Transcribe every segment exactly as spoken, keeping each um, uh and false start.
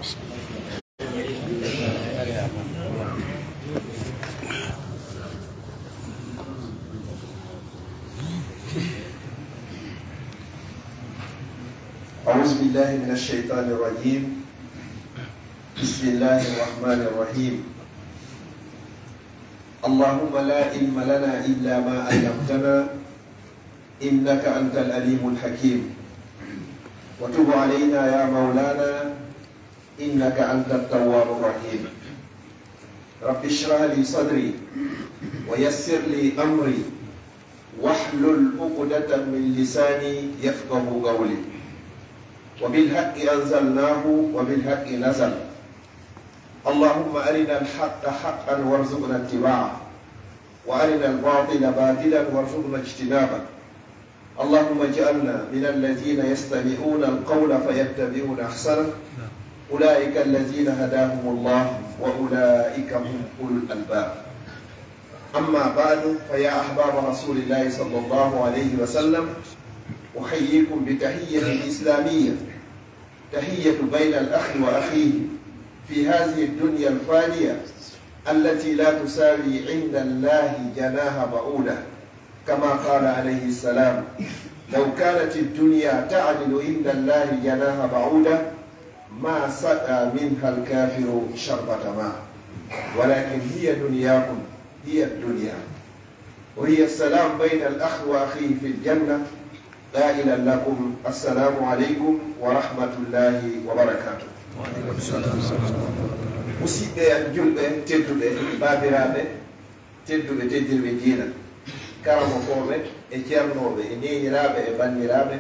أعوذ بالله من الشيطان الرجيم. بسم الله الرحمن الرحيم. اللهم لا علم لنا إلا ما علمتنا إنك أنت العليم الحكيم. وتب علينا يا مولانا إنك أنت التواب الرحيم. رب اشرح لي صدري ويسر لي أمري واحلل عقدة من لساني يفقه قولي. وبالحق أنزلناه وبالحق نزل. اللهم أرنا الحق حقا وارزقنا اتباعه، وأرنا الباطل باطلا وارزقنا اجتنابه. اللهم اجعلنا من الذين يستمعون القول فيتبعون أحسنه. أولئك الذين هداهم الله وأولئك هم أولو الألباب. أما بعد، فيا أحباب رسول الله صلى الله عليه وسلم، أحييكم بتحية إسلامية، تحية بين الأخ وأخيه في هذه الدنيا الفانية التي لا تساوي عند الله جناح بعوضة، كما قال عليه السلام: لو كانت الدنيا تعدل عند الله جناح بعوضة ما سقى منها الكافر شربة ماء، ولكن هي دنياكم، هي الدنيا، وهي السلام بين الأخ وأخيه في الجنة. قائلا لكم: السلام عليكم ورحمة الله وبركاته. Musidɓe am julɓe tedduɓe, baabiraaɓe tedduɓe, teddirɓe diina, karamokooɓe e ceernooɓe e neeniraaɓe e banniraaɓe,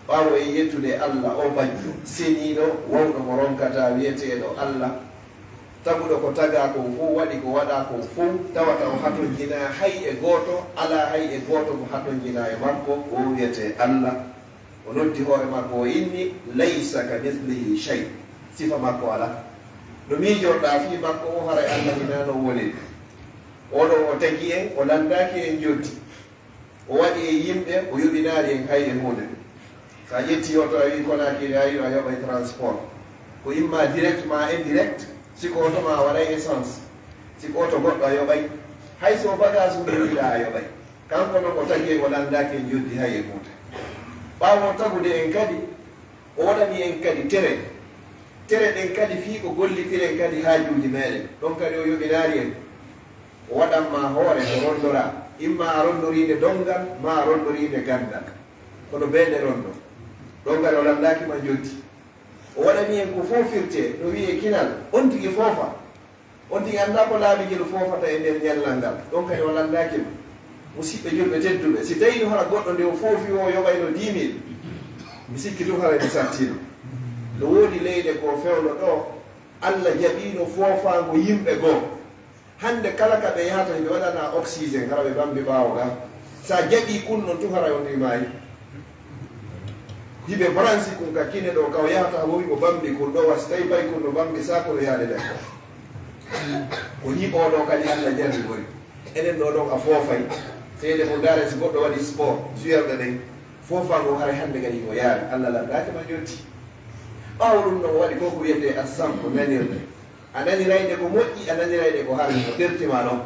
ɓaawo e yettude Allah, o bajjo seniiɗo, wawɗo mo ronkata, wiyeteeɗo Allah, taguɗo ko tagaa kon fow, waɗi ko waɗaa kon fow, tawata o hatonjinaa hay e gooto, alaa hay e gooto mo hatonjinaa e makko, ko o wiyetee Allah. O noddi hoore makko, o inni: "Laysa ka mislihi shay." Sifa makko alaa. No miijorɗaa fii makko o, haray Allah hinaa no woni. Oɗo o tagi en, o lanndaaki en njotti. O waɗi e yimɓe, o yoɓinaali en hay e huunde. So a ƴetti oto a wii Konaakiri a wii a yoɓay transport, ko imma direct ma indirect, si ko oto ma a waɗay essence, si ko oto goɗɗo a yoɓay, hay so bagage mum jogiɗaa a yoɓay. Kanko noon o tagi en, o lanndaaki en njotti hay e huunde. Ɓaawo tagude en kadi, o waɗani en kadi tere. Tere ɗen kadi fii ko gollitiren kadi haajuuji meeɗen. Ɗon kadi o yoɓinaali en. O waɗan ma hoore ko rondoraa. Imma a rondoriinde donngal, maa a rondoriinde ganndal. Kono bee nde rondo. Ɗon kadi o lanndaaki ma njotti. O waɗani en ko foofirtee, no wi'ee kinal, on tigi foofa. On tigi anndaa ko laabi ngel foofata e nder ñallal ngal. Ɗon kadi o lanndaaki ma. Musidɓe julɓe tedduɓe, si tawii no hara goɗɗo nde o foofi o yoɓayno dix mille, mi sikki tun haray mi sattiino. No woodi leyɗe goo fewndo ɗoo, Allah jaɓiino foofaango yimɓe goo. Hannde kala ka ɓe yahata, hiɓe waɗanaa oxygène, hara ɓe bambi ɓaawo ga. Sa jaɓii kun non tun, haray on ɗi maayi. Hiɓe branche kun ka kine ɗoo, ka o yahata, wo hiɓe bambi kun ɗoo, wasi tawi bay kun no bambi, sa ko no yaade lekko. Ko ni oo ɗoo kadi Allah jarri boy. Enen ɗoo ɗon a foofay. Seede ko ndaare si goɗɗo waɗi sport, suyarɗe ɗen, foofa ngo haray hannde kadi ko yaari. Allah landaaki ma jotti. Ɓaawo ɗum ɗon o waɗi ko ko wiyetee assamko, nanirde. A nanirayde ko moƴƴi, a nanirayde ko harmi, o terti ma ɗon.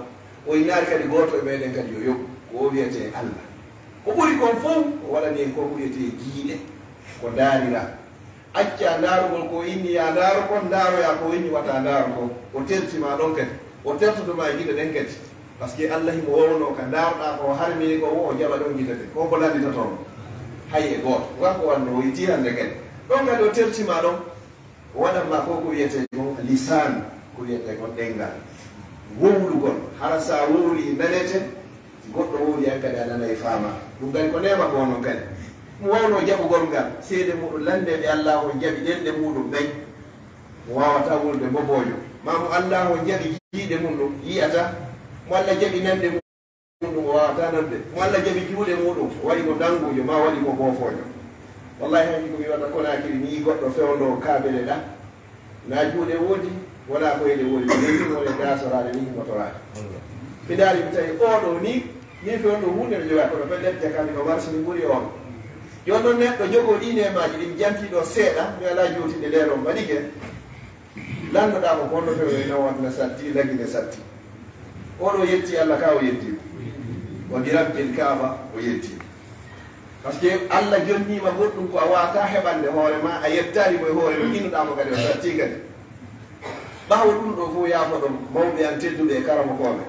O innaari kadi gooto e meɗen kadi yo yoɓu, ko o wiyetee Allah. Ko ɓuri kon fow, o waɗani en ko ko wiyetee jiiɗe, ko ndaarira. Acca ndaarugol ko o inni ya ndaaru kon, ndaaroya ko o inni wata ndaaru kon. O terti ma ɗon kadi, o tertoto ma e gite ɗen kadi. Parce que Allah himo wowno ka ndaarɗaa ko o harmini ko wo, o jaɓa ɗon gite ɗen. Ko ko landitotoo mo? Hay e gooto. Wa ko wanno o itti hannde kadi. Ɗon kadi o terti ma ɗon. O waɗan ma ko ko wiyetee kon lisaan, ko wiyetee kon ɗenngal. Wowlugol, hara sa wowli nanete, si goɗɗo wowli an kadi a nanay faama. Ɗum kadi ko neema ko non kadi. Mo wawno jaɓugol ngal, seede muɗum lande ɓe Allah on jaɓi ɗenɗe muɗum ɓen. Mo wawata wulde mbobojo. Ma mo Allah on jaɓi jiiɗe mum ɗum yi'ata. Mo Allah jaɓi nande mum ɗum o wawata nande. Mo Allah jaɓi juuɗe muɗum, o waɗi mo dangujo, ma waɗi mo bofojo. Wallahi hanki ko mi wata Konaakiri, mi yi goɗɗo fewndo kaabele ɗa. Na juuɗe woodi, wona koyɗe woodi, ko leydi mo e gasoraade ni himotoraade. Mi ndaari mi tawi oo ɗoo ni, min fewndo huunde no jogaa kono pellet jakami no marsi ni ɓuri on. Yo non neɗɗo jogoo ɗii neemaaji ɗin jantii ɗoo seeɗa, mi alaa juutinde nder on mbaɗike. Lannoɗaa mo ko honno fewoyno wonno satti, lagine satti. Oɗo yetti Allah ka o yetti. Wa bi rabbil Kaaba o yetti. Parce que Allah jonniima goɗɗum ko a waawataa heɓande hoore ma, a yettaali mo e hoore ma, innuɗaa mo kadi o satti kadi. Ɓaawo ɗum ɗoo fof yaafoɗon mawɓe an tedduɓe e karamokooɓe.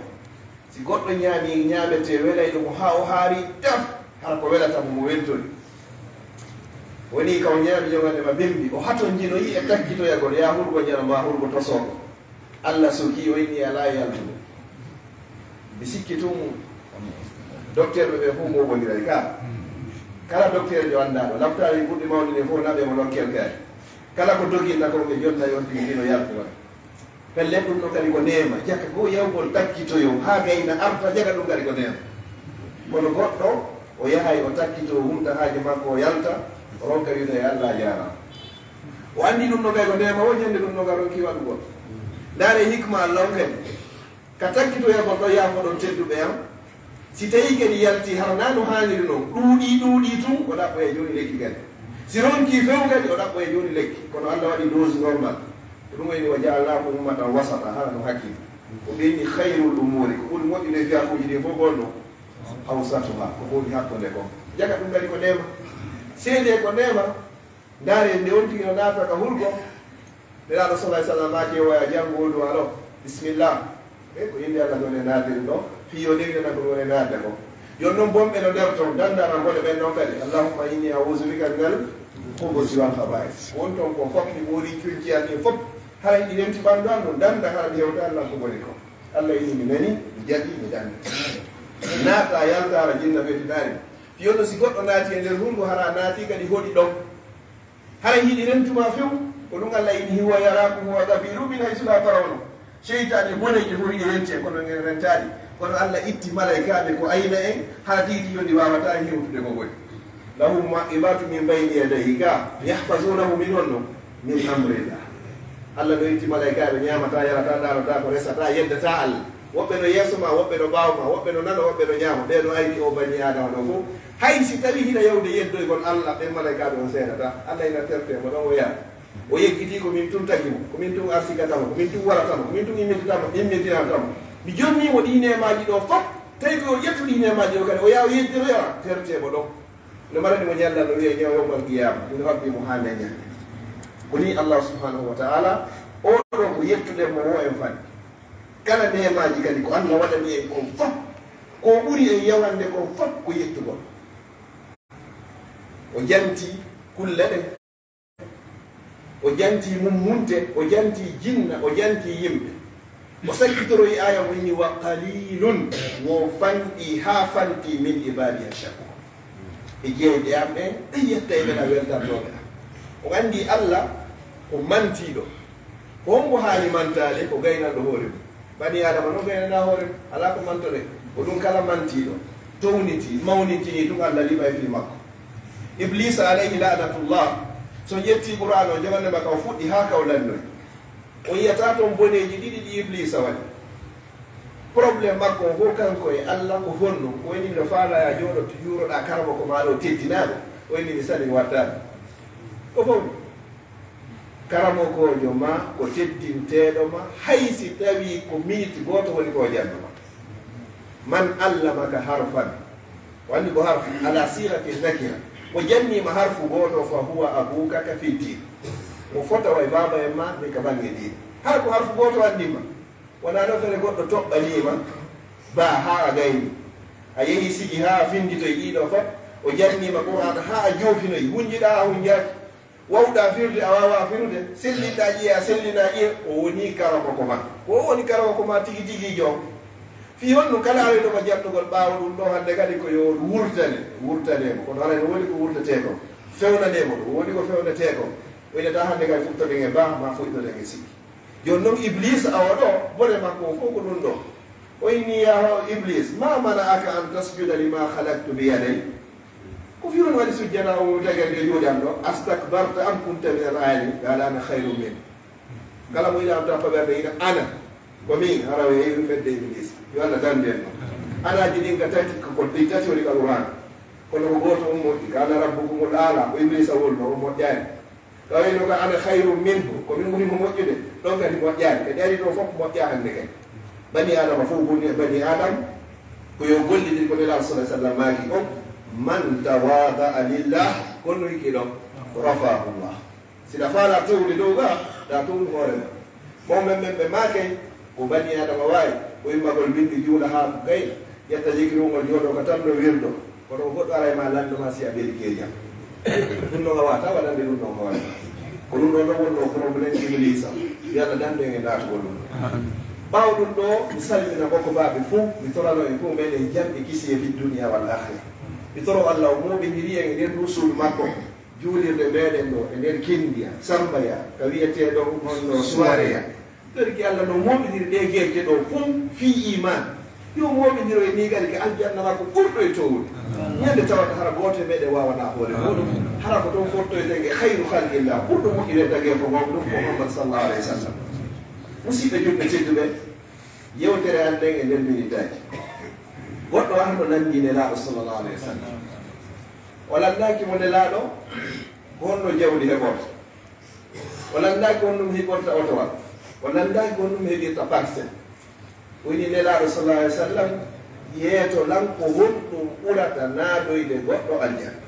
Si goɗɗo ñaami ñaametee welay ɗum haa o haari daf, hara ko welata mo mo weltori. Woni ka o ñaami jogande ma bembi, o hatonjinoyi e takkitoyagol, yaa hurgo ñana ma hurgo tosoogo. Allah sokii o inni alaa e yaltude. Mi sikki tun docteur ɓe ɓe fof moɓondiray ka. Kala docteur jo anndaɗo, laptaari ɓurɗi mawnude fof naɓe mo nokkel kay. Kala ko doginta ko ɓe jonna yonti ndino yaltude. Pellet ɗum ɗo kadi ko neema, jaka goo yawgol takkitoyo haa gayna arta, jaka ɗum kadi ko neema. Kono goɗɗo o yahay o takkito, humta haaji makko o yalta, o ronka wiide yo Allah jaaraama. O anndi ɗum ɗo kay ko neema, o ñande ɗum ɗo ka ronki waɗugol. Ndaare hikma Allah on kadi. Ka takkitoyagol ɗo yaafoɗon tedduɓe am, si tawii kadi yalti hara naa no haaniri non, ɗuuɗii ɗuuɗii tun, o ɗaɓɓoya jooni lekki kadi. Si ronkii few kadi, o ɗaɓɓoya jooni lekki. Kono Allah waɗi dose normal. Ko ɗum woni wa ja'alnaakum ummatan wasata, hara no hakkiti. Ko ɓe inni khayrul umuri, ko ɓuri moƴƴude e fiyakuuji ɗin fof ko honno? Awsatuha, ko woni hakkunde kon. Jaka ɗum kadi ko neema. Seedee ko neema. Ndaare nde on tigi no naata ka hurgo. Nelaaɗo sallallahu alaihi wasallam maaki o waya janngo o du'a ɗo. Bismillah. E ko innde Allah ɗon e naatiri ɗo. Fii yo newinana ko ɗon e naatde ko. Yon non bonɓe no nder ton, dandana mboɗo ɓen ɗon kadi. Allahumma inni a'udhu bika minal khubuthi wal khaba'ith. Won ton ko fof mi ɓoori cunciyal ɗin fof. Hara ɗi renti ɓanndu an ɗum danda hara ɗi hewta Allah ko boni ko. Allah inni mi nani, mi jaɓi, mi dandi. Naata yaltaara jinna fetinaari. Fii on no si goɗɗo naati e nder hurgo hara naati kadi hoɗi ɗon. Hara hiɗi rentuma few, ko ɗum Allah inni huwa yaraakum huwa qabiluhu min haysu la tarawna. Seytaane boneeji fof hiɗi rente, kono en rentaali. Kono Allah itti malaykaaɓe ko ayna en, hara tigi tigi on ɗi waawataa hewtude ko boni. Lahum mu'aqibatun min bayni yadayhi, ga yahfazunahu min honno? Min amrillah. Allah no itti malaykaaɓe ñaamataa, yarataa, ndaanotaa ko resataa, yeddataa Allah. Woɓɓe no yeeso ma, woɓɓe no ɓaawo ma, woɓɓe no nano, woɓɓe no ñaamo. Ɓee no ayni o bani Aadama ɗo fof. Hay si tawii hino yahude yeddoygol Allah, ɓen malaykaaɓe on seedataa. Allah ina tertee mo ɗon o yaha. O yejjitii ko min tun tagi mo, ko min tun arsigata mo, ko min tun warata mo, ko min tun immintinta mo, immintinanta mo. Mi jonnii mo ɗii neemaaji ɗoo fof, tawi ko yo ƴettu ɗii neemaaji ɗoo kadi, o yaha o yejjiroya, tertee mo ɗon. No marani mo ñallal no wiya ñaw yawmal qiyaama, ino habbi mo haa men ñande. Ko nii Allah subhanahu wa ta'ala, oo ɗoo ko yettuɗen mo woo en fani. Kala neemaaji kadi ko Allah waɗani en kon fof, ko ɓuri en yawande kon fof ko yettugol. O janti kulle ɗen, o janti mummunte, o janti jinna, o janti yimɓe. O sakkitoroyi aaya mo inni wa qalilun, wo fanɗi haa fanti min ibadiya shakur. E jeyɗe am ɓen, ɓe yetta e ɓen a weltannooɓe am. O anndi Allah ko mantiiɗo. Ko hombo haani mantaade? Ko gaynanɗo hoore mum. Bani Aadama no gaynanaa hoore mum. Alaa ko mantoɗen. Ko ɗum kala mantiiɗo, townitii, mawnintinii ɗum Allah liɓay fii makko. Ibliisa alayhi la'natullah, so ƴettii Qur'aan o jogande makka o fuɗɗi haa ka o lannoyi. O yi'ataa toon boneeji ɗiɗi ɗi Ibliisa waɗi. Problème makko on fof kanko e Allah ko honno? Ko woni miɗo faalaa yaa jooɗo yuuroɗaa karamoko maa ɗo teddinaaɗo. O inni mi sali mi wattaani. Ko fof karamokoojo ma ko teddinteeɗo ma hay si tawii ko miniti gooto woni ko o janno ma. Man allamaka harfan. O anndi ko harfu ala sighati nakira. O janniima harfu gooto fa huwa abuka ka fi din. Mo fota way baaba en ma min ka bannge diine. Hara ko harfu gooto anndi ma. Wonaa no fere goɗɗo toɓɓanii ma ba haa a gayni. A yehi sigi haa a finditoy ɗiɗo fof. O janniima Qur'aana haa a joofinoy. Hunjiɗaa a hunjaaki. Wawɗaa firde a waawaa firde. Sellinɗaa ƴi'e a sellinaa ƴi'e. O woni karamoko ma. Ko o woni karamoko ma tigi tigiijo on. Fii honno kala aroyɗo mo jaɓtugol ɓaawo ɗum ɗo hannde kadi ko yo wurtane, wurtane mo. Kono hara no woni ko wurtetee kon. Fewnanee mo ɗum. Woni ko fewnetee kon. O inata hannde kadi fuɗɗoɗen e ba, maa fuɗɗoɗen e sikki. Jooni noon Ibliisa awa ɗo, bone makko o fof ko ɗum ɗo. O inni, "Yaa ho-, Ibliis, ma mana'aka an tasjuda lima khalaqtu bi yaday?" Ko fii honno waɗi sujjana o tagande juuɗe am ɗo? "Astakbarta am kunta minal aalin?" Qaala, "Ana khayrun min." Kala mo yiɗaa on tappa ɓernde ina ana. Ko min, hara o yehi ɗum fedde Ibliisa. Yo Allah dandu en ɗon. Anaaji ɗin ka tati, ko, ko ɗi tati woni ka Qur'aana. Kono ko gooto on moƴƴi, "Qala rabbukumul a'la," ko Ibliisa wonno, o moƴƴaani. Ka wayno ka "ana khayrun minhu," ko min ɓuri mo moƴƴude, ɗon kadi moƴƴaani. Kadi ari ɗo fof moƴƴa hannde kadi. Bani Aadama fof boni e bani Aadama, ko yo gollidir ko Nelaaɗo sallallahu alaihi wasallam maaki on, "Man tawaada'a lillah," kono hikki ɗon, "rafa'ahu Allah." Si ɗa faala towde dow ga, ɗa townu hoore ma. Mawɓe men ɓe maakay, ko bani Aadama waawi, ko immagol bimbi juula haa ko gayna, ƴetta jikirungol jooɗo ka tan no wirdo. Kono ko goɗɗo ara e ma lanndo ma si a beli keejam. Ɗum ɗon a waata waɗande ɗum ɗon hoore ma. Ko ɗum ɗon ɗon wonno problème Ibliisa. Yo Allah dandu en e naatugol ɗum. Ɓaawo ɗum ɗo, mi salmina boko baaɓe fof, mi torano en fof meɗen jam e kisiyee fi dunya wal akhira. Mi toro Allah o mooɓindiri en e nder ndu suudu makko. Juulirde meɗen ɗo e nder Kindiya, Sambaya, ka wi'etee ɗo honno Suwareya. Torki Allah no mooɓindiri ɗee geece ɗo fof fii iman. Yo mooɓindiro e nii kadi ka aljanna makko ɓurɗo e towde. Ñande tawata hara gooto e meɗen waawanaa hoore muuɗum. Hara ko toon fottoyten e khayru khalqillah, ɓurɗo moƴƴude tagee ko mawɗo ɗum, Muhammad sallallahu alaihi wasallam. Musidɓe julɓe tedduɓe, yewtere an nden e nder minitaaji. Goɗɗo arno nanndi Nelaaɗo sallallahu alaihi wasallam. O lanndaaki mo Nelaaɗo ko honno jawdi heɓorta. O lanndaaki ko honno mi heɓorta otowal. O lanndaaki ko honno mi heɓirta parcelle. O wi'i Nelaaɗo sallallahu alaihi wasallam, yeeto lan ko honɗum ɓurata naadoyde goɗɗo aljanna.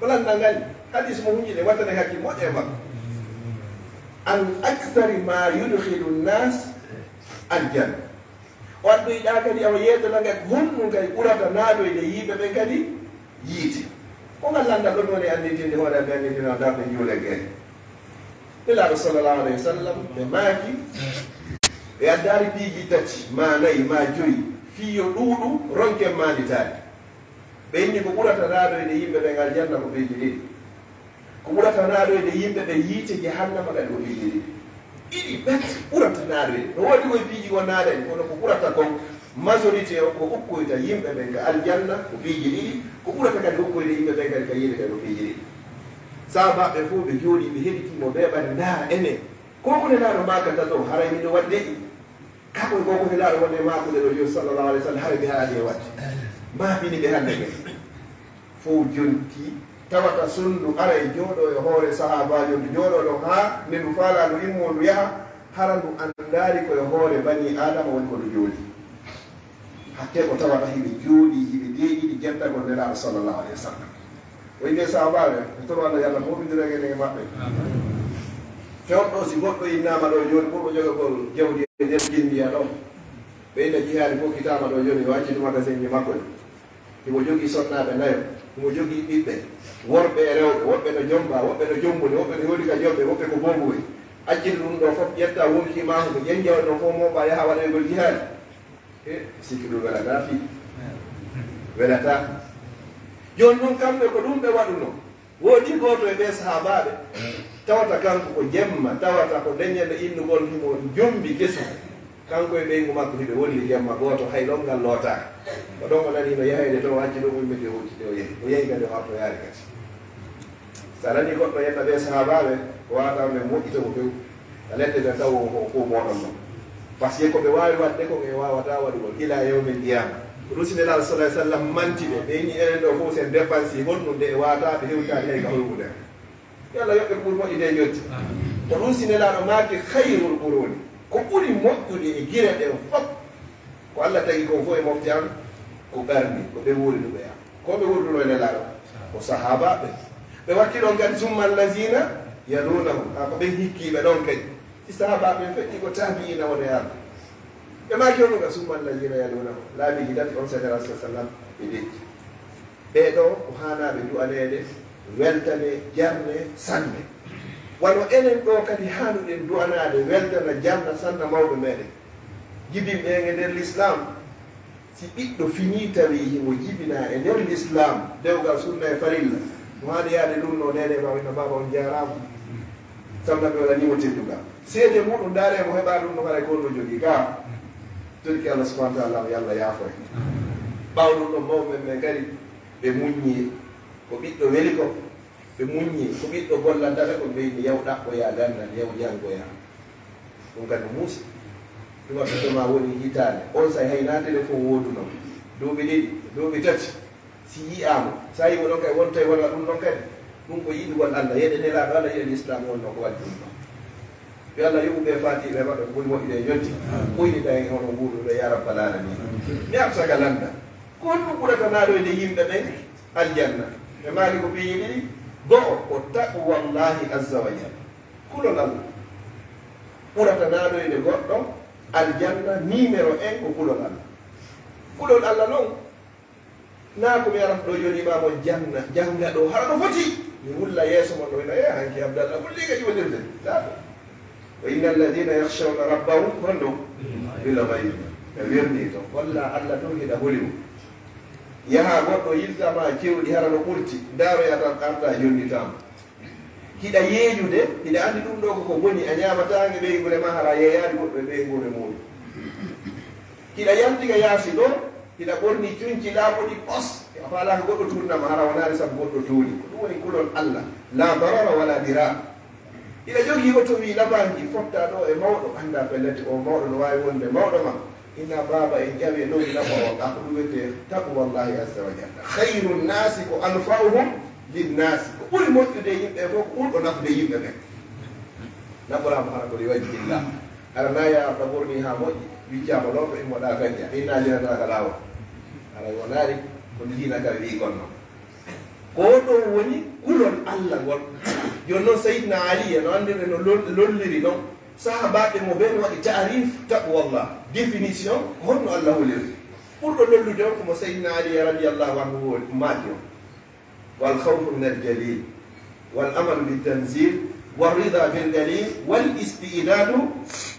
Ko lanndal ngal, hadis mo hunƴi nde, wattane hakkil moƴƴa e makko. An akthari ma yudkhilu nnas aljanna. O addoyi ɗa kadi, awa yeeto lan kadi, honɗum kadi ɓurata naadoyde yimɓe ɓen kadi yiite. Ko ngal lanndal ɗon woni anndintinde hoore amen, anndintina darde juule gere. Nelaaɗo sallallahu alaihi wasallam, ɓe maaki, ɓe addaari piiji tati, ma nayi, ma joyi, fii yo ɗuuɗu ronken maanditaade. Ɓe inni ko ɓurata naadoyde yimɓe ɓen aljanna ko piiji ɗiɗi. Ko ɓurata naadoyde yimɓe ɓen yiite jahannama kadi ko piiji ɗiɗi. Ɗiɗi tati ɓurata naadoyde. No woodi koye piiji won naadani, kono ko ɓurata kon, majorité o ko ukkoyta yimɓe ɓen ka aljanna ko piiji ɗiɗi, ko ɓurata kadi ukkoyde yimɓe ɓen kadi ka yiite kadi ko piiji ɗiɗi. Sahabaaɓe fof ɓe jooɗii, ɓe heɗitii mo, ɓe ɓari ndaa ene. Ko ko Nelaaɗo maakata ɗo, haray miɗo waɗde ɗi. Kako e koko Nelaaɗo wonde maakude ɗo, yo sallallahu alaihi wasallam, haray ɓe haali e waɗde. Maabini ɓe hannde ɓe. Fof jonti, tawata sunndu ara e jooɗo e hoore sahaabaajo, ndu jooɗo ɗon haa nde ndu faalaa ndu immoo ndu yaha, hara ndu anndaali ko e hoore banii Aadama woni ko ndu jooɗii. Hakkee ko tawata hiɓe jooɗii, hiɓe deeƴiɗi jettagol Nelaaɗo sallallahu alaihi wasallam. O wi'i ɓe sahaabaaɓe, mi toro Allah yo Allah mooɓindir en e maɓɓe. Fewndo si goɗɗo innaama ɗo jooni, ɓurɗo jogagol jawdi e nder Kindiya ɗo. Ɓe inna jihaadi fof kitaama ɗo jooni, o acci magasin ji makko ɗi. Himo jogii sonnaaɓe nayo, himo jogii ɓiɓɓe, worɓe e rewɓe, woɓɓe no jomba, woɓɓe no jomboni, woɓɓe no hewti ka jombe, woɓɓe ko boobuɓe. Accir ɗum ɗo fof, ƴetta wonki maaku ko ƴenƴawde ɗon fof, mooɓa yaha waɗoygol jihaadi. E, sikki ɗum welataa fii. Welataa. Jooni noon kamɓe ko ɗum ɓe waɗuno. Woodi gooto e ɓee sahaabaaɓe, tawata kanko ko jemma, tawata ko dañande innugol himo jombi kesu. Kanko e ɓeyngu makko hiɓe wonni jemma gooto, hay ɗon ngal lootaaka. Ko ɗon o nani no yahayde to, o acci ɗum, o immiti, o hucciti, o yehi. O yehi kadi, o artoyaali kadi. So a nanii goɗɗo yenna ɓee sahaabaaɓe, ko waawata men moƴƴito ko few. A lette ɓe taw ko, ko mooɗon ɗon. Parce que ko ɓe waawi waɗde ko ɓe waawataa waɗugol ila yawmil qiyaama. Ko ɗum si Nelaaɗo sallallahu alaihi wasallam manti ɓe, ɓe inni enen ɗo fof sen dépense honɗum nde e waata ɓe hewtaani hay ka hoyɓude. Yo Allah yoɓ ɓe ko ɓuri moƴƴude e njotti. Ko ɗum si Nelaaɗo maaki khayrul quruni. Ko ɓuri moƴƴude e gire ɗen fof. Ko Allah tagi kon fof e mofte an, ko qarni, ko ɓe wuuri ɗum ɓe yaha. Ko ɓe wuurduno e Nelaaɗo? Ko sahaabaaɓe. Ɓe watti ɗon kadi, summa allazina yalunahum. Haa ko ɓen hikkiiɓe ɗon kadi. Si sahaabaaɓe ɓen feƴƴi ko taabi'iina woni e arde. Ɓe maaki on ɗum ka summa allazina yalunahum. Laabiiji tati on génération sallam ɓe deƴƴi. Ɓee ɗoo ko haanaaɓe du'aneede, weltane, jarne, sanne. Wano enen ɗoo kadi haanuɗen du'anaade, weltana, jarna, sanna mawɓe meɗen. Jibinɓe en e nder Lislaam. Si ɓiɗɗo finii tawi himo jibinaa e nder Lislaam, dewgal sunna e farilla, mo haani yaade ɗum no neene ma, winna baaba on jaaraama. Sabu naɓe waɗanii mo teddungal. Seede muuɗum, ndaaree mo heɓaa ɗum no haray ko on no jogii gaa. Torki Allah subhanahu wa ta'ala, yo Allah yaafo en. Ɓaawo ɗum ɗon, mawɓe men ɓen kadi, ɓe muññi ko ɓiɗɗo weli ko, ɓe muññi ko ɓiɗɗo gollanta ɓe ko, ɓe inni, "Yaw ɗaɓɓoyaa ganndal, yaw janngoyaa." Ɗum kadi no muusi. Tuma ɓiɗɗo ma woni hitaande, on say hay naa téléphone wooduno. Duuɓi ɗiɗi, duuɓi tati. Si yi'aama, so a yi'ii mo ɗon kay, wonta e walla ɗum ɗon kadi. Ɗum ko yiɗugol Allah, yeɗe Nelaaɗo Allah, yeɗe Lislaam wonnoo ko waɗi ɗum ɗon. Yo Allah yoɓu ɓe faatiiɓe maɓɓe, ko ɓuri moƴƴude e njotti. Ɓoyni tawi hono nguurɗo ɗo, ya rabbal aalamiin. Mi arta ka lannda. Ko honɗum ɓurata naaɗoyde yimɓe ɓen aljanna? Ɓe maaki ko piiji ɗiɗi. Go'o, ko taqwallahi azza wa jalla. Kulol Allah. Ɓurata naaɗoyde goɗɗo aljanna, numéro un ko kulol Allah. Kulol Allah non, naa ko mi arata ɗo jooni ma mo janna, jannga ɗo, hara no foti. Mi wulla yeeso mon ɗo, ina, "Eh, hanki Abdallah, wulli ka ƴuwalirde." Laa. "Wa inna alladhina yakhshawna rabbahum," honno? "Bil ghaybi." Ɓe werni to. Walla Allah ɗum hiɗa holi mo. Yaha goɗɗo yiltama cewɗi, hara no ɓurti. Ndaroya tan arta jonnitama. Hiɗa yeeƴude, hiɗa anndi ɗum ɗo ko ko boni, a ñaamataange ɓeynguure ma, hara yeeyaani goɗɗo e ɓeynguure muuɗum. Hiɗa yalti ka yaasi ɗo, hiɗa ɓorni cuñci laaɓuɗi pos, a faalaaka goɗɗo tuurnama, hara wonaani sabu goɗɗo tuuri. Ko ɗum woni kulol Allah, la darara wala dirar. Hiɗa jogii oto wii labaanji, fotta ɗo e mawɗo, annda pellet o mawɗo no waawi wonde mawɗo ma. Inna baaba en ƴawi e lowdi nafa o, ka ko ɗum wiyetee taqwallahi azza wa jalla. Khayru nnasi ko anfa'uhum linnas. Ko ɓuri moƴƴude e yimɓe fof ko ɓurɗo nafude yimɓe ɓen. Naɓoraama hara ko li wajhillah. Hara na yaha ka ɓorni haa moƴƴi, wiccaama looto, immoɗaa ganja, inna linata ka laawol. Hara wonaani ko diina ka wii kon non. Ko ɗo woni kulol Allah ngol. Jooni noon Seydina Ali, no anndirɗen no lol-, lolliri noon. Sahaabaaɓe mo ɓeen waɗi taarif taqwallah. Définition, ko honno Allah holiri? Ɓurɗo lollude on ko mo Seydina Ali radiyallahu anhu woni, maaki on. Wal khawfu min al jalil, wal amalu bit tanzil, wal rida bil qalil, wal isti'dadu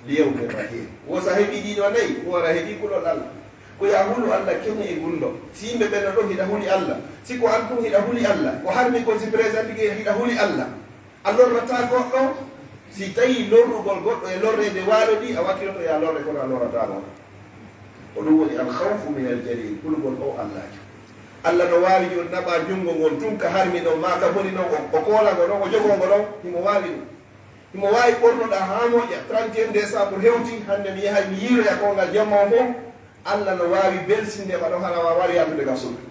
li yawmi rahil. Wo sa heɓi ɗiɗo nayi, ko wara heɓi kulol Allah. Ko ya hulu Allah kene e gunndo. Si yimɓe ɓen no ɗo hiɗa huli Allah. Si ko an tun hiɗa huli Allah. Ko harmi kon si président ke hiɗa huli Allah. A lorrataa goɗɗo, si tawii lorrugol goɗɗo e lorreede waalo ɗi, a wakkiloto ya lorre, kono a lorrataa goɗɗo. Ko ɗum woni al khawfu min al jalil, kulgol o Allaajo. Allah no waawi jooni naɓa junngo ngon tun ka harmi ɗon, maa ka boni ɗon, o, o koola ngo ɗon, o jogoo ngo ɗon, himo waawi ɗum. Himo waawi ɓornoɗaa haa moƴƴa, trente et un décembre hewti, hannde mi yahay mi yiiloya kongal jamma on fof, Allah no waawi belsinde ma ɗon hara a waawaa yaltude ka suudu.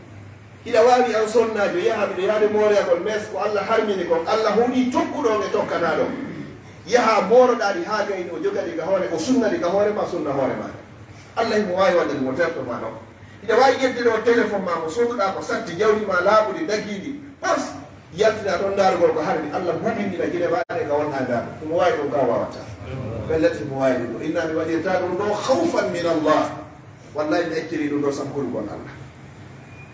Hiɗa waawi an sonnaajo, yaha miɗo yaade mooreyagol, mais ko Allah harmini kon, Allah huɗi tokkuɗo on e tokkanaaɗo on. Yaha mooroɗaa ɗi haa gayni o jogani ka hoore, o sunnani ka hoore ma, sunna hoore ma. Allah himo waawi waɗde ɗum o terto ma ɗon. Hiɗa waawi ƴettude o téléphone ma mo sooduɗaa ko satti, jawdi ma laaɓuɗi, dagiiɗi, pars, yaltina toon ndaarugol ko harmi, Allah huɓindina gine maaɗa ka wonɗaa ngaa ɗum. Himo waawi ɗum ka waawataa. Pellet himo waawi ɗum. Ko inna mi waɗirta ɗum ɗo khawfan min Allah. Wallahi mi acciri ɗum ɗo sabu kulgol Allah.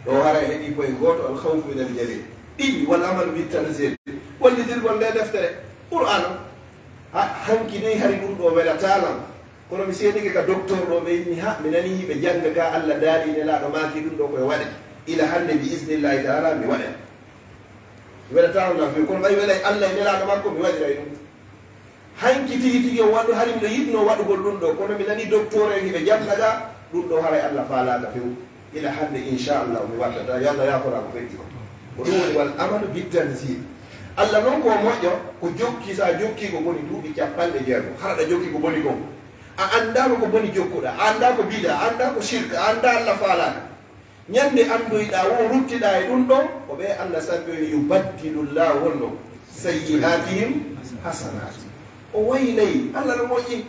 Ɗo hara heɓi koye gooto al khawfu min al jalil. Ɗiɗi, wal amalu bit tanzil. Wallidirgol nde deftere. Qur'an. Ha, hanki dey hari ɗum ɗo welataa lan. Kono mi seedike ka docteur ɗo ɓe inni ha, mi nani hiɓe jannga ga Allah daali nelaaɗo maaki ɗum ɗo koye waɗe. Ila hannde bi isnillahi taala mi waɗe. Mi welataa on lan few, kono ɓay welay Allah e nelaaɗo makko mi waɗiray ɗum. Hanki tigi tigi o waɗu hari miɗo yiɗno waɗugol ɗum ɗo, kono mi nani docteur en hiɓe jannga ga ɗum ɗo haray Allah faalaaka few. Ila hannde, inchallah, mi waddata, yo Allah yaafora ko feƴƴi ko. Ko ɗum woni wal amalu bit tanzil. Allah noon ko moƴƴo, ko jokki, so a jokki ko boni duuɓi capanɗe jeego, hara ɗa jokki ko boni kon. A anndaano ko boni jokkuɗa, a anndaa ko bida, a anndaa ko shirk, a anndaa Allah faalaaka. Ñande anndoyɗaa wo ruttiɗaa e ɗum ɗon, ko ɓe Allah sabbi on yubaddilu Llahu honno sayyi'atihim hasanat. O waylay, Allah no moƴƴi.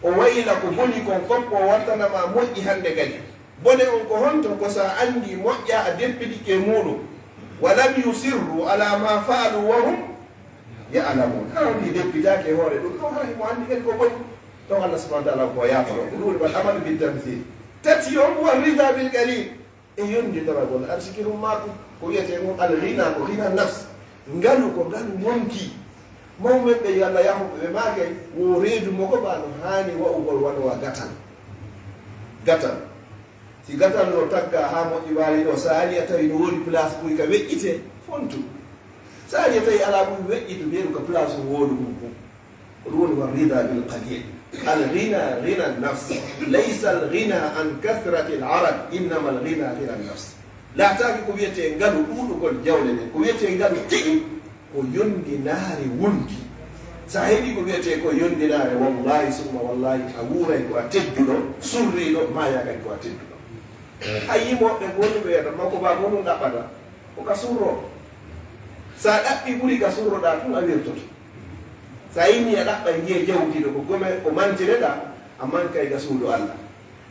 O wayla ko boni kon fof, o wattana ma moƴƴi hannde kadi. Bone on ko honto? Ko so a anndi moƴƴa, a deppitike e muuɗum. Wa lam yusirru ala ma fa'alu wa hum ya'lamun. Hara on deppitaake e hoore ɗum, ɗon hara himo anndi kadi ko boni. Ɗon Allah subhanahu wa ta'ala ko yaaforo. Ko ɗum woni wal amalu bit tanzil. Tati on, wa rida bil qalil. E yonndidoragol arsiki hum maaku. Ko wiyetee ngon al ghina, ko ghina nafs. Ngalu ko ngalu wonki. Mawɓe ɓe yo Allah yaafo ɓe, ɓe maakay wo reedu mo ko ba no haani wa'ugol wano wa gatal. Gatal. Si gatal no tagga haa moƴƴi waali ɗo, so a ari a tawi no woodi place ɓuri ka weƴƴitee, fontu. So a ari a tawi alaa ɓuri weƴƴitu, mbiyeɗum ka place o woodu ɗum ɗum. Ko ɗum woni wa rida bil qalil. Al ghina, ghina nafs. Laysa al ghina an kathrati al arad, innama al ghina ghina nafs. Laataaki ko wiyetee ngalu ɗuuɗugol jawle ɗen. Ko wiyetee ngalu tigi, ko yonndinaare wonki. So a heɓii ko wiyetee ko yonndinaare, wallahi summa wallahi, a wuuray ko a tedduɗo, surriiɗo, maayaa kadi ko a tedduɗo. A yii moɓɓe gonnuɓe yeeso makko ba gonum ɗaɓɓata ko ka surro. Sa ɗaɓɓi ɓuri ka surroɗa tun a wirtoto. Sa yini a ɗaɓɓa ngiya jawdi ɗo ko gome ko mantireɗa a mankay ga suudu Allah.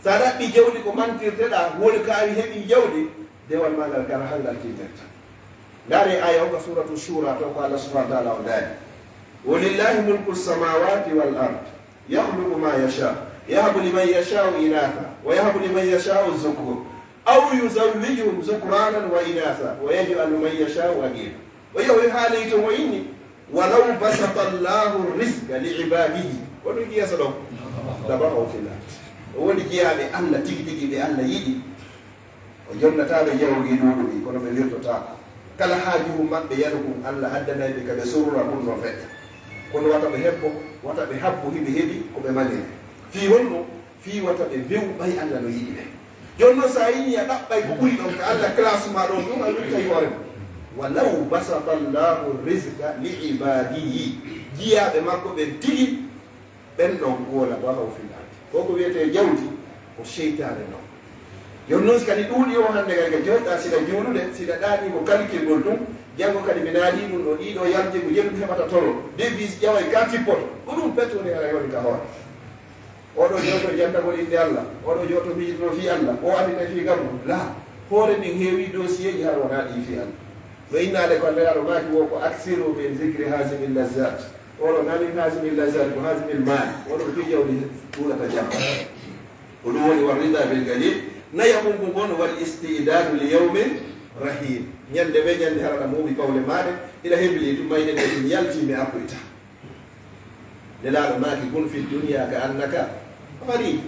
Sa ɗaɓɓi jawdi ko mantirteɗa woni ka awi heɓi jawdi dewal ma ngal kara hangal tinterta. Ndare aya o ka suratu shura to ko Allah subhanahu wa ta'ala o daali. Walillahi mulku samawati wal ard. Yakhluqu ma yasha. Yahabu liman yasha'u inatha wa yahabu liman yasha'u dhukur aw yuzawwijuhum dhukranan wa inatha wa yaj'alu man yasha'u aqima. O yawi haalay to mo inni walaw basata Allahu rizqa li ibadihi. Wonu jiya so ɗon dabaraw fil ard. O woni jiyaaɓe Allah tigi tigi ɓe Allah yiɗi. O jonnataɓe jawgi ɗuɗuɗi kono ɓe wirtotaako. Kala haaju mum maɓɓe yano ɗum Allah addanay ɓe ka ɓe surra ɗum no feƴƴa. Kono wata ɓe hebbo, wata ɓe habbo hiɓe heɓi ko ɓe maliri. Fii honno? Fii wata ɓe mbewu ɓay Allah no yiɗi ɓe. Jooni noon so a yini a ɗaɓɓay ko ɓuri ɗon ka Allah classe ma ɗon ɗum a wirtay hoore ma. Walaw basata Allahu rizqa li ibadihi. Jiyaaɓe makko ɓen tigi ɓen ɗon wona wahaw fil ardi. Ko ko wiyetee jawdi ko seytaane non. Jooni noon si kadi ɗuuɗi o hannde kadi ka jooɗɗa siɗa juulude siɗa ɗaani ko kalikirgol ɗum. Janngo kadi mi naali ɗum ɗo ɗiɗo yalti ko jelu heɓata toro devis ƴaway ka tippoto ko ɗum pettude ara yoni ka hoore. Oɗo jooto jantagol innde Allah oɗo jooto miijitoto fii Allah o andita fii gammu la. Hoore min heewi dosiyeeji har wona ɗi fii Allah. No innaade ko Allah aɗo maaki wo ko aksiru min zikri hasimil lazzat. Oɗo nani hasimil lazzat ko hasimil maali oɗo ko fii jawdi ɓurata jam. Ko ɗum woni war rida bil galil. Naya mum ko gon wal istidadu li yawmin rahim. Ñande ɓe ñande harana muuɓi pawle maaɗe. Ila hebili tum mayde nde ɗum yalti mi arkoyta. Nelaaɗo maaki kun fi dunya ka annaka gharib.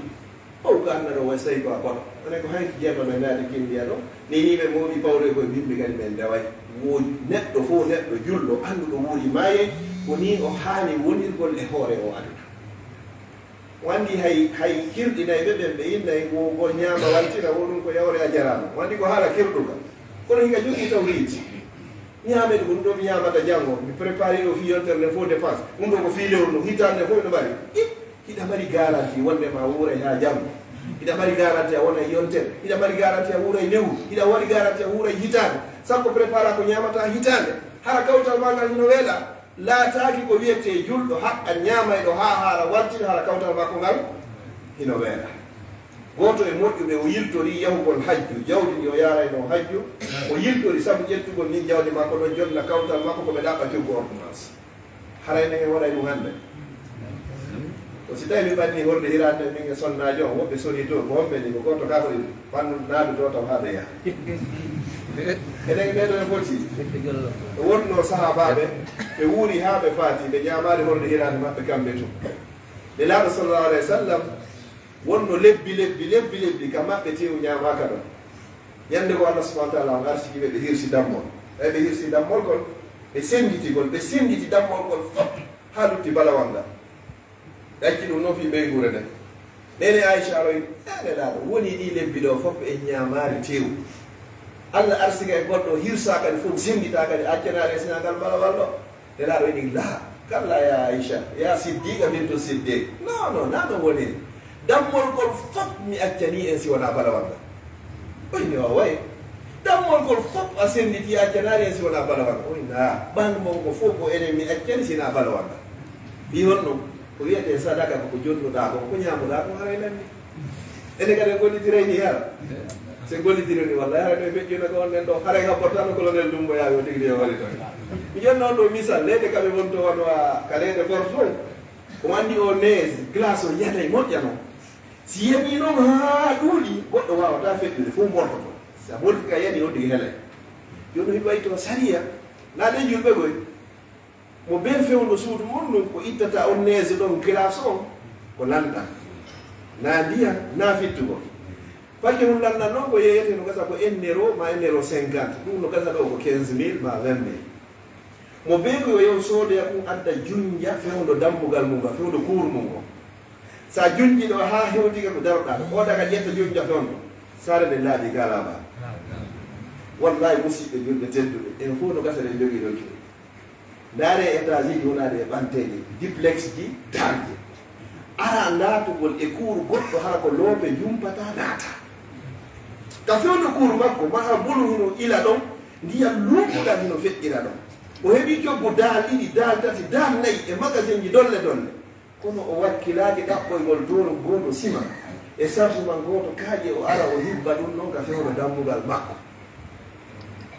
Ow ka annaka way sawi ko a koɗo. Ane ko hanki jeema men naade kindiya ɗo. Ni ni ɓe mooɓi pawre koye bimbi kadi men ndeway. Wo neɗɗo fof neɗɗo julɗo annduɗo wuuri maaye ko ni o haani wonirgol e hoore o aduna. Wandi hay hay kirɗinayɓe ɓen ɓe innay wo go ñaama waltira wo ɗum ko yawre a jaraama wandi ko haala kirɗuka. Kono hika jogii taw riiti. Ñaamee ɗum ɗo mi ñaamata janngo mi préparé ɗo fii yontere nden fof dépense ɗum ɗo ko fii lewru ndun hitaande nden fof ino mari. Hiɗa mari garanti wonde ma wuuray haa janngo. Hiɗa mari garanti a wona yontere. Hiɗa mari garanti a wuuray lewru. Hiɗa mari garanti a wuuray hitaande. Sakko prépara ko ñaamata hitaande. Hara kawtal ma ngal hino weela. Laataaki ko wiyetee julɗo haqqan ñaamayɗo haa haara waltira hara kawtal makko ngal hino weela. Gooto e moƴƴuɓe o yiltorii yahugol hajju, jawdi ndi o yaaraynoo hajju, o yiltori sabu ƴettugol ndin jawdi makko ɗon jonna kawtal makko ko ɓe ɗaɓɓa coggu ordonnance. Haray ne en waɗay ɗum hannde. Ko si tawii mi ɓanni horde hiraande min e sonnaajo on, woɓɓe sonii to, ko homɓe ni, ko gooto kaa ko ɗiɗi, ɓanndu naadu to taw haa ɓe yaha. Enen ɓee ɗoo en foti. Wonnoo sahaabaaɓe, ɓe wuuri haa ɓe faati, ɓe ñaamaali horde hiraande maɓɓe kamɓe tun. Nelaaɗo sallallahu alayhi wa sallam, wonno lebbi lebbi lebbi lebbi ka maɓɓe tewu ñaamaaka ɗon. Ñande ko Allah subhanahu wa taala on arsiki ɓe ɓe hirsi dammol. Ɓay ɓe hirsi dammol kon ɓe senditi gol ɓe senditi dammol gol fop haa lutti balawal ngal. Ɓe acci ɗum noon fii ɓeynguure nden. Nene Aicha aroy ene laaɗo woni ɗi lebbi ɗo fop en ñaamaari tewu. Allah arsika e goɗɗo hirsa kadi fof sendita kadi accanaare e sinangal balawal ɗo. Nelaaɗo ini laa kalla ya Aicha ya siddiqa bintu siddiq. Non non naa ɗum woni. Dammol ngol fof mi accanii en si wonaa balawal ngal. Oyni o way. Dammol ngol fof a sennditi a accanaari en si wonaa balawal ngal. Oyna ɓanndu mon ko fof ko enen mi accani si naa balawal ngal. Fii honno ko wiyetee sadaka ko ko jonnuɗaa ko ko ñaamuɗaa ko haray nanni. Ene kadi en gollitirayni hara. So en gollitirani wallay haray no e feƴƴuno ko onnen ɗo haray ka portano colonel Dumboya yo tigi ɗi e wali toon. Mi jonni on ɗo misal leyɗe kaɓe wonto wano a ka leyɗe force fof. Ko anndi o nees glace o yanay moƴƴano. Si yanii noon haa ɗuuɗi goɗɗo waawataa feƴƴude fof mbortoto. Si a ɓorti ka yani on tigi helay. Jooni hiɗo wayi to sariya naa ɗe julɓe goy. Mo bee fewndo suudu mon ɗum ko ittata on neese ɗon glace on ko lanɗan naa ndiyam naa fittugol. Pakke mum lanɗan noon ko yeeyete no gasa ko un euro ma un euro cinquante ɗum no gasa ɗo ko quinze mille ma vingt mille. Mo bee ko yo yaw soodoya ɗum adda junja fewndo dambugal mum ngal fewndo kuuru mum ngo. Sa junji ɗo haa hewti ka ko daroɗaa ɗo o daga ƴetta junja fewndo. Saare nde laaɓi galaama. Wallahi musiɓɓe julɓe tedduɓe en fof no gasa ɗen jogii ɗon cuuɗi. Ndaare étage ji wonaaɗi e ɓanteeje diplex ji darje. Ara naatugol e kuuru goɗɗo hara ko loope jumpata naata. Ka fewndo kuuru makko, maha bulu hino ila ɗon, ndiyam luuɓuɗam hino feƴƴira ɗon. O heɓi coggu daal ɗiɗi, daal tati, daal nayi e magasinji dolle dolle. Kono o wakkilaaki ɗaɓɓoygol toon gooto sima e sartu man gooto kaaƴe, o ara o hibba ɗum ɗon ka fewndo dambugal makko.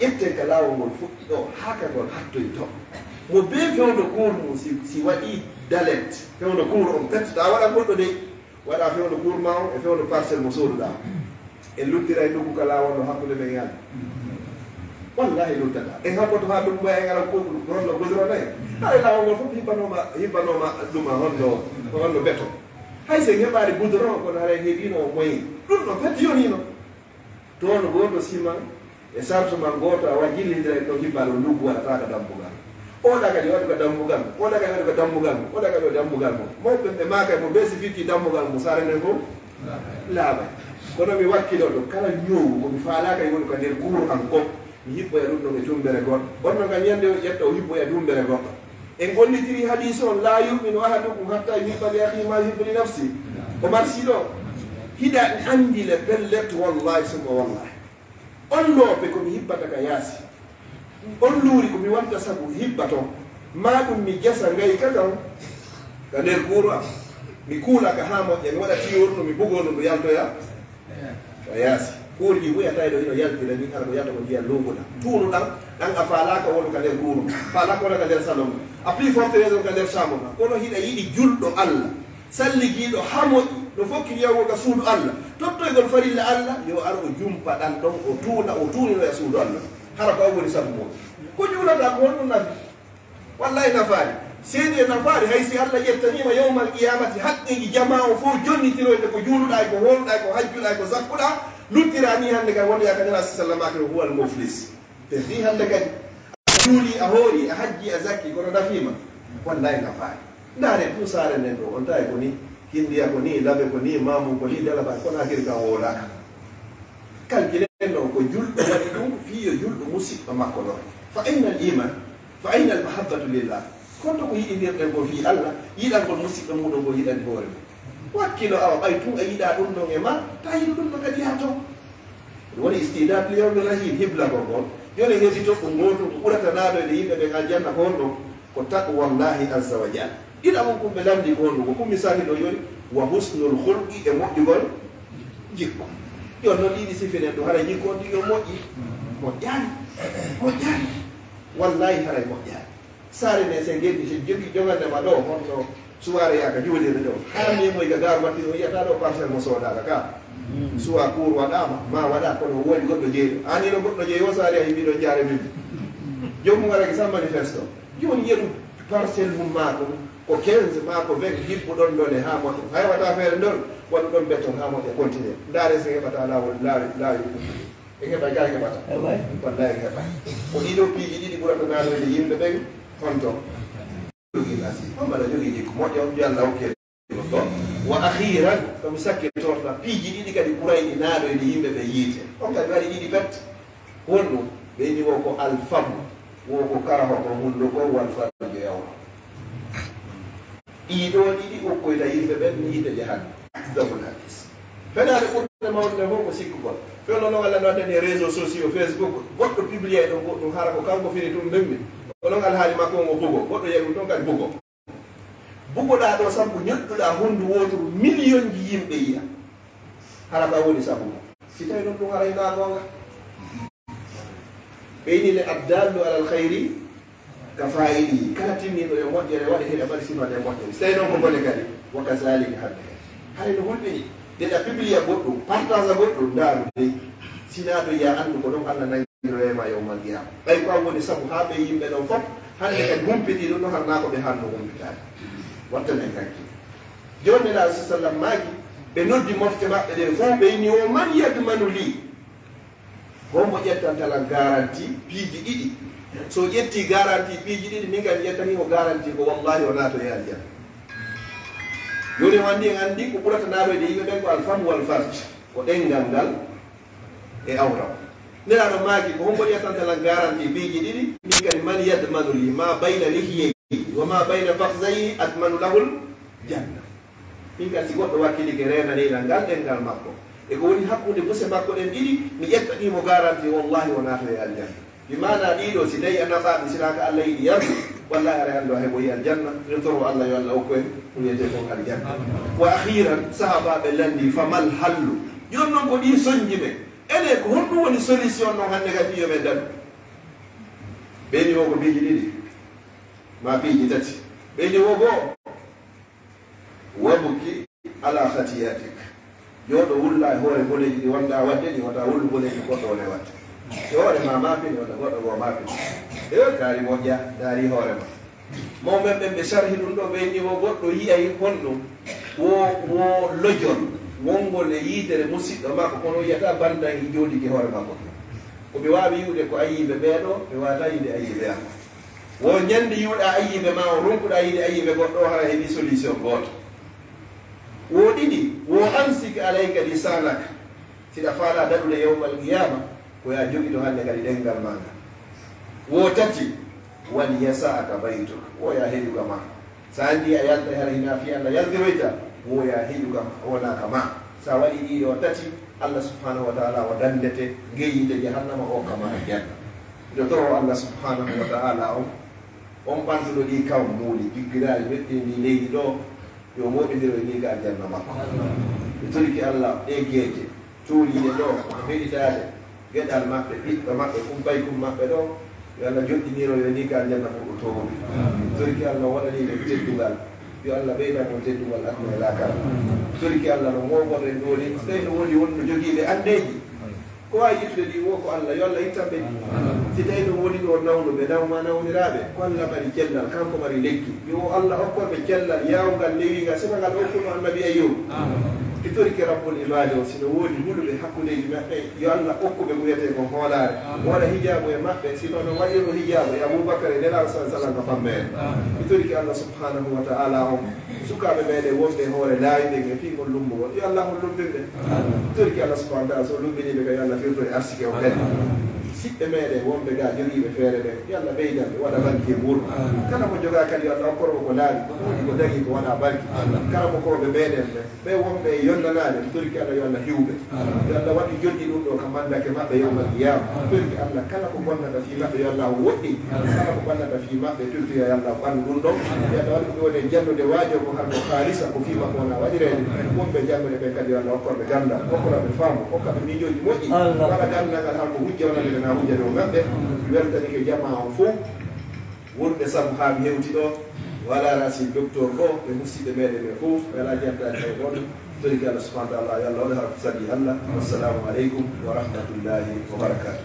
Ƴetten ka laawol ngol fuɗɗi ɗoo haa ka ngol hattoyi to. Mo bee fewndo kuur mum, si, si waɗii dalet, fewndo kuur on pet, taa waɗa goɗɗo dey, waɗa fewndo kuur ma on e fewndo parcelle mo sooduɗaa. En luttiray nduggu ka laawol no hakkunde men e Allah. Wallahi luttata. En habboto haa ɗum mboya en ara ko ɗum ɗon no goudron en. Haray laawol ngol fof hibbanooma, hibbanooma ɗum a honno, ko honno beton. Hay so en heɓaali goudron, kono haray heɓiino o moyen. Ɗum ɗo pet yoniino. Toon gooto siman e sartu man gooto, a wa jillindira e ɗo hibbal o nduggu waɗata ka dambugal. Oɗa kadi waɗu ka dambugal mo, oɗa kadi waɗu ka dambugal mo, oɗa kadi waɗu dambugal mo. Mawɓe ɓe maaka mo bee si fitti dambugal mo, saare nden fof laaɓay. Kono mi wakkilo ɗo, kala ñoowu ko mi faalaaka e woni ka nder kuuru an ko, mi hibboya ɗum ɗon e tumbere goɗɗo. On non ka ñande o ƴetta o hibboya tumbere goɗɗo. En gollitiri hadiis on, "Laa yu'minu ahadukum hatta yuhibba li akhihi ma yuhibbu li nafsi." O marsi ɗo. Hiɗa anndi le pellet, wallahi summa wallahi. On loope ko mi hibbata ka yaasi. On luuri ko mi wanta sabu hibba ton. Maa ɗum mi jasa ngay ka kan. Ka nder kuuru am. Mi kuula ka haa moƴƴa, mi waɗa tiyoor no mi bugoo no, no yaltoya ka yaasi. Kuurji buy a tawi ɗo hino yaltira ni, hara ko yalta ko ndiyam luuɓuɗam. Tuunuɗam, ɗam a faalaaka wonu ka nder kuuru ma. Faalaaka wona ka nder salon ma. A plus forte raison ka nder chambre ma. Kono hiɗa yiɗi julɗo Allah. Salligiiɗo haa moƴƴi, no fokkiti yahugo ka suudu Allah, tottoygol farilla Allah, yo ar o jumpa ɗan ɗon, o tuuna, o tuuninoya suudu Allah. Hara ko an woni sabu muɗum. Ko juulata ko honɗum nafi? Wallahi nafaali. Seedi e nafaali, hay si Allah ƴettaniima yawmal qiyamati haqqeeji jamaa o fof jonnitiroyde ko juuluɗaa e ko hooluɗaa e ko hajjuɗaa e ko zakkuɗaa, luttiraa ni hannde kay wondoyaa ka Nela sallallahu alayhi wa sallam, huwal muflis. Perdi hannde kadi. A juuli, a hoori, a hajji, a zakki, kono nafiima? Wallahi nafaali. Ndaare ɗum saare nden ɗo, on tawi ko ni, Hindiya ko ni, Labe ko ni, Mamu ko ni, Dalabaye, kono hakiri kan woodaaka. Kalkilen ɗo ko julɗo waɗi ɗum, fii yo julɗo musiɗɗo makko ɗo. Fa ayna al iman? Fa ayna al mahabbatu lillah? Honto ko yiɗindirɗen ko fii Allah, yiɗangol musiɗɗo muɗum ko yiɗani hoore mum? Wakkilo awa, ɓay tun a yiɗa ɗum ɗon e ma, ta yiɗu ɗum ɗon kadi yaa ton. Ɗum woni istidaad li yawmi rahiil, hiblagol ngol. Jooni en heɓi toɓɓu ngootu ko ɓurata naadoyde yimɓe ɓen aljanna ko honɗum? Ko taqwallahi azza wa jalla. Ɗiɗaɓun kun ɓe lanndi ko honɗum? Ko kun mi sali ɗo jooni, wa husnul khulqi, e moƴƴugol jikku. Jooni non ɗiɗi sifinen ɗum, haray jikku on tigi on moƴƴi? Moƴƴaani. Moƴƴaani. Wallahi haray moƴƴaani. Saare nde, so ngenndi, so jogi jogande ma ɗo, honno suwaare yaaka juulirde ɗo. Haa memoy ka gaaru matti o yiyata ɗo parcelle mo soodaaka ka. Suwa kuur waɗaama, ma waɗa, kono woodi goɗɗo jeeyi ɗo. Aan ino goɗɗo jeeyi o saare a heɓi ɗo jaare min. Joomum araki sa manifeste o. Jooni yeru parcelle mum maa ko, ko quinze maa ko vingt jippuɗon ɗon e haa moƴƴa. Hay wata feere ndon, waɗu ɗon beton haa moƴƴa continue. Ndaare so heɓata laawol, laawi, laawi. En heɓay, gaa en heɓata. Heɓay. Wallahi en heɓay. Ko ɗiɗo piiji ɗiɗi ɓurata naadoyde yimɓe ɓen honto? Jogii nasi. On mbaɗa jogii jikku moƴƴo, yo Allah hokke ɗum ɗo. Wa akhiran, ko mi sakkitorta, piiji ɗiɗi kadi ɓurayɗi naadoyde yimɓe ɓe yiite. On kadi waɗi ɗiɗi pet. Honɗum? Ɓe inni wo ko alfamu, wo ko karaho ko hunduko, wal farju e awra. Ɗii ɗoo ɗiɗi okkoyta yimɓe ɓen yiite jahannama. Akdabul hadis. Fenaande ɓurnde mawnude fof ko sikkugol. Fewndo non Allah no addani e réseaux sociaux, Facebook, goɗɗo publié ɗon goɗɗum, hara ko kanko fini ɗum memmi. Ko non alhaali makko on o bugo, goɗɗo yi'a ɗum ɗon kadi bugo. Bugoɗaa ɗoo sabu ñoƴƴuɗaa honndu wooturu, miliyonji yimɓe yi'a. Hara ka woni sabu mum. Si tawi non ɗum haray hinaa goonga. Ɓe ini le addallu alal khayri ka fa'ilihi. Kala tinniiɗo yo moƴƴere waɗe, hiɗa mari sifa nde moƴƴere. So tawi noon ko bone kadi, wa kazalika hannde kadi. Haray no hulɓini. Nde ɗa publia goɗɗum, partage goɗɗum, ndaaru dey. Sinaa to ya anndu ko ɗum Allah nangiroye ma yawmal qiyama. Ɓay ko an woni sabu haa ɓe yimɓe ɗon fof, hannde kadi humpiti ɗum no harnaa ko ɓe hanno humpitaade. Watta men hakkille. Jooni Nelaaɗo sa sallam maaki, ɓe noddi mofte maɓɓe ɗen fof, ɓe inni, "O man yadmanu lii?" Hombo ƴettanta lan garanti piiji ɗiɗi? So ƴetti garanti piiji ɗiɗi, min kadi ƴettani mo garanti ko wallahi o naatoye aljanna. Jooni o anndi, en anndi ko ɓurata naaroyde yimɓe ɓen ko alfamu wal farj, ko ɗenngal ngal e awra. Nelaaɗo maaki, ko hombo ƴettanta lan garanti piiji ɗiɗi? Min kadi, man yadmanu li ma bayna lihyayhi wa ma bayna fakhzayhi admanu lahul janna. Min kadi, si goɗɗo wakkilike reenani lan ngal ɗenngal makko, E ko woni hakkunde buse makko ɗen ɗiɗi, mi ƴettanii mo garanti, wallahi o naatoyay aljanna. Bi maana ɗiɗo, si tawi a naɓaaɗi, si naa ka Allah yiɗi yardu, wallahi aray anndu a heɓoyi aljanna. Miɗo toro Allah yo Allah okku en ko wiyetee kon aljanna. Wa akhiran, sahaabaaɓe lanndii, famal hallu? Jooni non ko ɗii sonnji men. Enen ko honɗum woni solution non hannde kadi yo men daɗu? Ɓeyni woo ko piiji ɗiɗi, maa piiji tati. Ɓeyni woo goo, wabki ala khatiyatik. Jooɗo wulla e hoore boneeji ɗi wonɗaa waɗde ɗi, wota wullu boneeji goɗɗo wone waɗde. E hoore ma maapin, wota goɗɗo goo maapin. E kaari moƴƴa, ndaari hoore ma. Mawɓe ɓen ɓe sarhi ɗum ɗo, ɓe inni wo goɗɗo yi'ay honno wo, wo lojol wongol e yiitere musiɗɗo makko, kono o yi'ataa bandan e jooɗiki hoore makko. Ko ɓe waawi yi'ude ko ayiibe ɓee ɗo, ɓe waawataa yi'ude ayiibe am. Wo ñande yi'uɗaa ayiibe ma o, ronkuɗaa yi'ude ayiibe goɗɗo o, hara heɓi solution gooto. Wo ɗiɗi, wo amsik alayka lisanak. Si ɗa faalaa daɗude yawmal qiyaama, ko yaa jogito hannde kadi ɗenngal maa ngal. Wo tati, wal yasa'aka baytuk, wo yaa heƴu ka maa. So a anndi a yaltay hara hinaa fii Allah yaltiroyta, wo yaa heƴu ka maa, wonaa ka maa. So a waɗii ɗii ɗoo tati, Allah subhanahu wa ta'ala o dandete ngee yiite jahannama o ka maa aljanna. Miɗo toro Allah subhanahu wa ta'ala on, on ɓantuɗo ɗii kaw muuli, jiggiraali, weɗɗini ndii leydi ɗoo, yo mooɓindiro e nii ka aljanna makko. Mi torike Allah ɗee geeje tuuriiɗe ɗoo, ko heɗitaade geɗal maɓɓe, ɓiɗɗo maɓɓe, kumbaykum maɓɓe ɗoo, yo Allah joɗɗiniro yo nii ka aljanna ɓurɗo toowude. Mi torike Allah o waɗanii ɓe teddungal, yo Allah ɓeydan on teddungal aduna e laakara. Mi torike Allah no mooɓoɗen ɗoo ni, so tawi no woodi wonno jogiiɓe anndeeji, ko waawi ittude ɗi wo ko Allah, yo Allah ittan ɓe ɗi. Si tawi no woni ɗo nawnuɓe, nawma nawniraaɓe, ko Allah mari cellal, kanko mari lekki. Yo Allah okkor ɓe cellal, yaawungal, newiingal, sifaa ngal o okkuno Annabi Ayyuba. Mi torike Rabbul Ibaadi o, si no woodi huluɓe hakkundeeji maɓɓe, yo Allah okku ɓe ko wiyetee ko hoolaare. Waɗa hijaabu e maɓɓe, si no waɗirno hijaabu e Abubakar e Nelaaɗo sallallaahu alayhi wa sallam ka fammeere. Mi torike Allah subhanahu wa ta'ala on. Sukaaɓe meɗen wonɓe e hoore laawi ɓen e fii ngol lummbugol, yo Allah on lummbin ɓe. Torike Allah subhanahu wa ta'ala, so lummbinii ɓe ka, yo Allah firto e arsike o kadi. Siɓɓe meɗen wonɓe ga jogiiɓe feere ɓen, yo Allah ɓeydan ɓe, waɗa barki e nguurndam. Kala mo jogaa kadi, yo Allah okkor mo ko laaɓi, ko moƴƴi, ko dagii ko waɗa barki. Karamokooɓe meɗen ɓe, ɓe wonɓe e yonnanaade, mi torike Allah, yo Allah hiw ɓe. Yo Allah waɗu joddi ɗum ɗo ka mandake maɓɓe yawmal qiyaama. Torki Allah, kala ko bonnata fii maɓɓe, yo Allah woɗɗin. Kala ko bonnata fii maɓɓe, torki yo Allah ɓannu ɗum ɗon. Yo Allah waɗu ko ɓe woni e jannude waajo ko har ko haalisa, ko fii maɓɓe wona waɗireede. Wonɓe jannude ɓe kadi, yo Allah okkor ɓe ganndal, okkora ɓe faamu, okka ɓe miijooji moƴƴi. Waɗa ganndal ngal har ko hujja wonande ɓe, na hujja dow maɓɓe. Mi weltanike jamaa on fow. Wonɓe sabu haa mi hewti ɗo, wala rasi docteur ɗo, e musidɓe meɗen ɓe fof, mi alaa jantaade hay gooto. Toriki Allah subhanahu wa ta'ala, yo Allah waɗu hara ko saɗi Allah. Wassalamu aleykum wa rahmatullahi wa barakatuh.